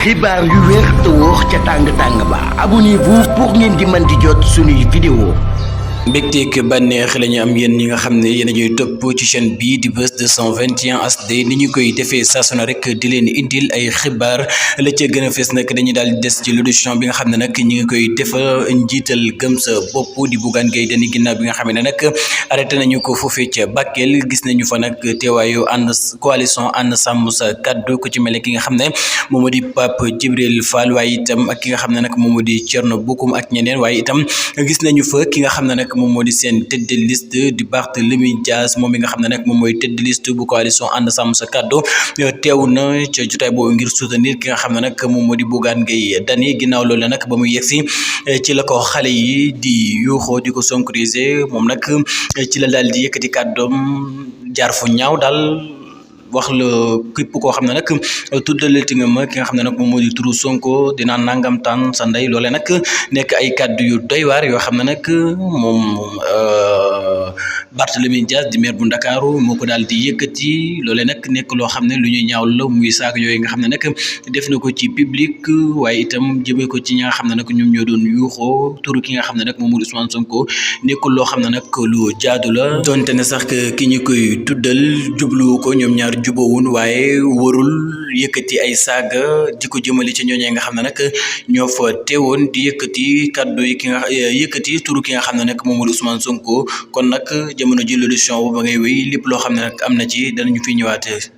xibaar yu wér te wóor ca tàng ba abonnez-vous pour ngeen di mën di jot suñuy vidéo. mbégteeg bànneex la ñu am yéen ñi nga xam ne yéen a ñuy topp ci chaîne bii di Buzz 221 HD ni ñu koy defee saa su ne rek di leen indil ay xibaar la ca gën a fees nag dañuy daal di des ci l'audition bi nga xam ne nag ñi ngi koy defal njiital gëm sa bopp di Bougane Gueye Dany ginnaaw bi nga xam ne nag arrêté nañu ko foofee ca Bakel gis nañu fa nag teewaayu ànd coalition ànd sàmm sa kàddu ku ci mel ne ki nga xam ne moom moo di Pape Djibril Fall waaye itam ak ki nga xam ne nag moom moo di Thierno Bocoum ak ñeneen waaye itam gis nañu fa ki nga xam ne nag moom moo di seen tête de liste di Barthélémy Dias moom mi nga xam ne nag moom mooy tête de liste bu coalition ànd sàmm sa kàddu teew na ca jotaay boobu ngir soutenir ki nga xam ne nag moom moo di Bougane Gueye Dany ginnaaw loolu nag ba mu yegsi ci la ko xale yi di yuuxoo di ko sonkoriser moom nag ci la daal di yëkkati kàddoom jaar fu ñaaw daal wax la képp koo xam ne nag tuddalati nga ma ki nga xam ne nag moom moo di turu Sonko dinaa nangam taan sa ndey loole nag nekk ay kàddu yu doy waar yoo xam ne nag moom Barthélémy Dias di maire bu Ndakaaru moo ko daal di yëkkati loole nag nekk loo xam ne lu ñuy ñaaw la muy saak yooyu nga xam ne nag def na ko ci public waaye itam jëmee ko ci ñi nga xam ne nag ñoom ñoo doon yuuxoo turu ki nga xam ne nag moom moo di Ousmane Sonko nekkul loo xam ne nag lu jaadu la donte ne sax ki ñu koy tuddal jubluwu ko ñoom ñaar jubóowun waaye warul yëkkati ay saaga di ko jëmale ci ñooñee nga xam ne nag ñoo fa teewoon di yëkkati kaddu yi ki nga yëkkati turu ki nga xam ne nag moom mooy Ousmane Sonko kon nag jamono ji l'audition bu ba ngay wéy lépp loo xam ne nag am na ci danañu fi ñëwaatee